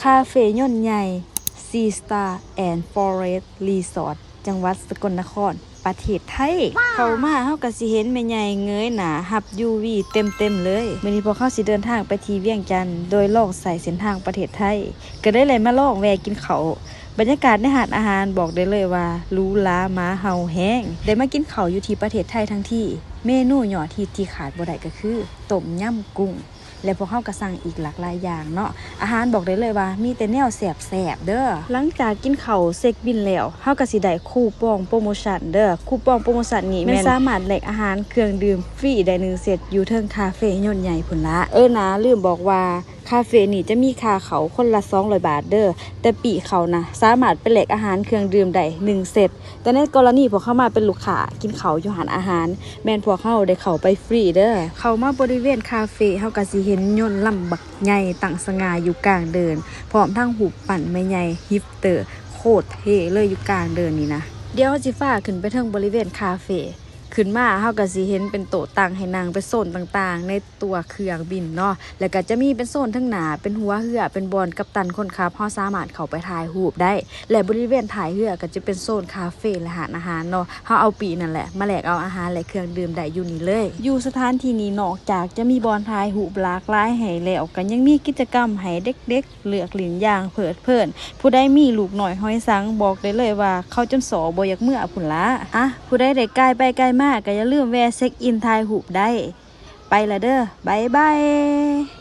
ຄາເຟຍົນໃຫຍ່ Sea Star and Forest Resort ຈັງຫວັດສະກົນນະຄອນ ປະເທດໄທ. ເຂົ້າມາເຮົາກໍຊິເຫັນແມ່ໃຫຍ່ເງີຍໜ້າຮັບ UV ເຕັມໆເລີຍ. ມື້ນີ້ພວກເຮົາຊິເດີນທາງໄປທີ່ວຽງຈັນ ໂດຍລອງໃຊ້ເສັ້ນທາງປະເທດໄທ ກໍເລີຍໄດ້ມາລອງແວ່ກິນເຂົ້າ. ບັນຍາກາດໃນຮ້ານອາຫານບອກໄດ້ເລີຍວ່າຫຼູຫຼາໝາເຫົ່າແຮງ. ໄດ້ມາກິນເຂົ້າຢູ່ທີ່ປະເທດໄທທັງທີ, ເມນູຍອດຮິດທີ່ຂາດບໍ່ໄດ້ກໍຄືຕົ້ມຍຳກຸ້ງ ແລະ ພວກເຮົາກໍສັ່ງອີກຫຼາກຫຼາຍຢ່າງເນາະ. ອາຫານບອກໄດ້ເລີຍວ່າມີແຕ່ແນວແຊບໆເດີ. ຫຼັງຈາກກິນເຂົ້າເຊັກບິນແລ້ວ, ເຮົາກໍຊິໄດ້ຄູປອງໂປຣໂມຊັນເດີ. ຄູປອງໂປຣໂມຊັນນີ້ແມ່ນສາມາດແລກອາຫານເຄື່ອງດື່ມຟຣີໄດ້ໜຶ່ງເຊັດຢູ່ເທິງຄາເຟຍົນໃຫຍ່ພຸ້ນລະ. ເອີນາ, ລືມບອກວ່າ ຄາເຟນີ້ຈະມີຄ່າເຂົ້າຄົນລະສອງຮ້ອຍບາດເດີ, ແຕ່ປີ້ເຂົ້ານະ ສາມາດໄປແລກອາຫານເຄື່ອງດື່ມໄດ້ໜຶ່ງເຊັດ. ແຕ່ໃນກໍລະນີພວກເຮົາມາເປັນລູກຄ້າກິນເຂົ້າຢູ່ຮ້ານອາຫານ, ແມ່ນພວກເຮົາໄດ້ເຂົ້າໄປຟຣີເດີ. ເຂົ້າມາບໍລິເວນຄາເຟ, ເຮົາກໍຊິເຫັນຍົນລຳບັກໃຫຍ່ຕັ້ງສະຫງ່າຢູ່ກາງເດີ່ນ, ພ້ອມທັງຮູບປັ້ນແມ່ໃຫຍ່ຮິບເຕີ ໂຄດເທ່ເລີຍຢູ່ກາງເດີ່ນນີ້ນະ. ດຽວເຮົາຊິພາຂຶ້ນໄປເທິງບໍລິເວນຄາເຟ. ຂຶ້ນມາເຮົາກໍຊິເຫັນເປັນໂຕະຕັ່ງໃຫ້ນັ່ງເປັນໂຊນຕ່າງໆໃນຕົວເຄື່ອງບິນເນາະ, ແລ້ວກໍຈະມີເປັນໂຊນເທິງໜ້າ ເປັນຫົວເຮືອ ເປັນບ່ອນກັບຕັນຄົນຂັບ ເຮົາສາມາດເຂົ້າໄປຖ່າຍຮູບໄດ້ ແລະ ບໍລິເວນທ້າຍເຮືອກໍຈະເປັນໂຊນຄາເຟ ແລະ ຮ້ານອາຫານເນາະ. ເຮົາເອົາປີ້ນັ້ນແຫຼະມາແລກເອົາອາຫານ ແລະ ເຄື່ອງດື່ມໄດ້ຢູ່ນີ້ເລີຍ. ຢູ່ສະຖານທີ່ນີ້ນອກຈາກຈະມີບ່ອນຖ່າຍຮູບຫຼາກຫຼາຍໃຫ້ແລ້ວ, ກໍຍັງມີກິດຈະກຳໃຫ້ເດັກໆ ເລືອກຫຼິ້ນຢ່າງເພີດເພີນ. ຜູ້ໃດມີລູກນ້ອຍຫອຍສັງ ບອກໄດ້ເລີຍວ່າເຂົາຈົນສໍ່ບໍ່ຢາກເມືອພຸ້ນລະ. ອະ ຜູ້ໃດໄດ້ກາຍໄປກາຍມາ ກໍຢ່າລືມແວ່ເຊັກອິນຖ່າຍຮູບໄດ້. ໄປລະເດີ ບາຍບາຍ.